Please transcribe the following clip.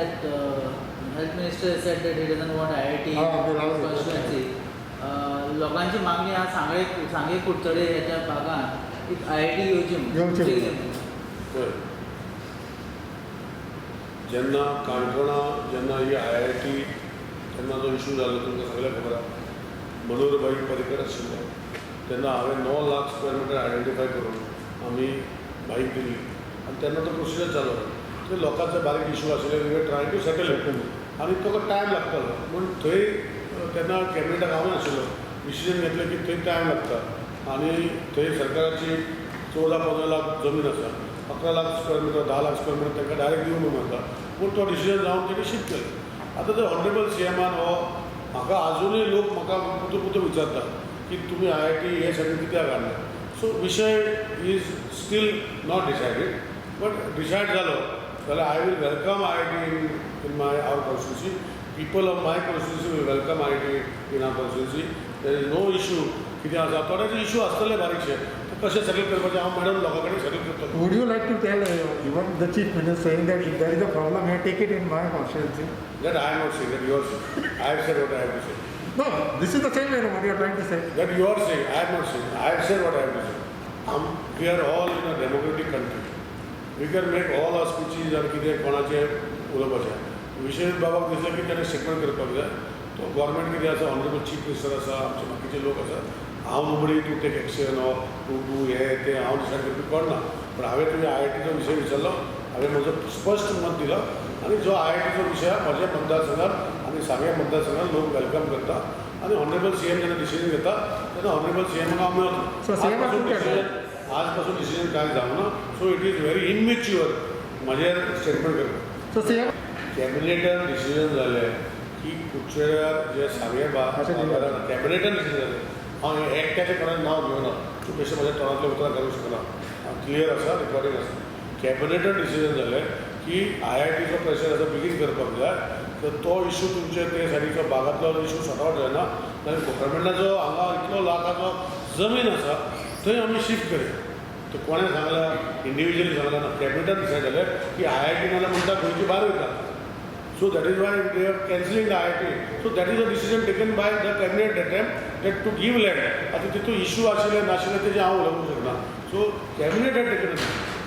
that health minister said that he doesn't want IIT हा, ते लावून constituency. लोकांची मागणी हा सांगळे सांगे कुडचडे ह्याच्या भागात एक आयआयटी येवची म्हणून. येवची म्हणून. पळय, जेन्ना काणकोणा जेन्ना ही आयआयटी तेन्ना जो इशू जालो, तुमकां सगळ्यांक खबर आहा, मनोहर भाई पर्रीकर आशिल्लो तेन्ना हांवें 9 लाख स्क्वेअर मिटर आयडेंटिफाय करून आमी भाईक दिली आनी तेन्ना तो प्रोसिजर चालू आसा. ते लोकांचे बारीक इशू आशिल्ले, we were trying to settle it आनी तुका टायम लागतालो. पूण थंय तेन्ना कॅबिनेटाक हांव नाशिल्लो. डिसिजन घेतलें की थंय टायम लागता आनी थंय सरकाराची 14-15 लाख जमीन आसा, 11 lakh square metre, 10 lakh square metre तांकां डायरेक्ट दिवंक मेळटा. पूण तो डिसिजन जावन तेणी शिफ्ट केलें. आतां जर ऑनरेबल सीएमान हो म्हाका आजुनूय लोक म्हाका पुतो पुतो विचारता की तुमी आयआयटी हे सगळें कित्याक हाडलें. सो विशय is still not decided, but decide जालो जाल्यार I will welcome IIT in my our constituency. People of my constituency will welcome IIT in our constituency. There is no issue. कितें आसा, थोडेशे इशू आसतले बारीकशे, ते कशें सेटल करपाचें हांव मॅडम लोकां कडेन सेटल करतलो. Would you like to tell even the chief minister saying that if there is a problem here, take it in my constituency? That I am not saying, that you are saying. I have said what I have to say. No, this is the same way what you are trying to say. That you are saying, I am not saying. I have said what I have to say. We are all in a democratic country. We can make all our speeches आनी कितें कोणाचें उलोवपाचें. विश्वजीत बाबाक दिसलें की ताणें statement करपाक जाय. तो गव्हर्मेंट कितें आसा, ऑनरेबल चीफ मिनिस्टर आसा, आमचे बाकीचे लोक आसा. हांव nobody to take action or to do हें तें हांव डिसायड करपी कोण ना. पण हांवें तुवें आयआयटीचो विशय विचारलो, हांवें म्हजो स्पश्ट मत दिलो आनी जो आयआयटीचो विशय आहा, म्हज्या मतदारसंघात आनी सांगें मतदारसंघात लोक welcome करता आनी ऑनरेबल सीएम जेन्ना डिसिजन घेता तेन्ना ऑनरेबल सीएमाक हांव मेळटलो. So, CM आजपासून आसून डिसिजन, आजपासून डिसिजन कांय जावना. So it is very immature म्हजेर स्टेटमेंट करपाक. So CM कॅबिनेटान डिसिजन जालें की कुडचड्यार जे सांगें अशें दिलें. बाजारान कॅबिनेटान डिसिजन जालें. हांव एकट्याचें कोणाचें नांव घेवना, तूं बेश्टें म्हज्या तोंडांतलें उतरां घालूंक शकना. हांव क्लियर आसा, रिकॉर्डींग आसा. कॅबिनेटान डिसिजन जालें की आयआयटीचो प्रेशर आसा, बेगीन करपाक जाय. तर तो इशू तुमचे ते सायडीचो बागांतलो इशू सॉर्ट आवट जायना जाल्यार गव्हर्मेंटाचो हांगा इतलो लाखाचो जमीन आसा, थंय आमी शिफ्ट करया. तर कोणें सांगलां, इंडिविज्युअली सांगलां ना. कॅबिनेटान डिसायड जालें की आयआयटी नाल्यार म्हणटा गोंयची भायर वयता. So that is why they are cancelling the IIT. So that is a decision taken by the cabinet that time, that to give land. आतां तितून इशू आशिल्ले नाशिल्ले तेजें हांव उलोवंक शकना. So cabinet had taken.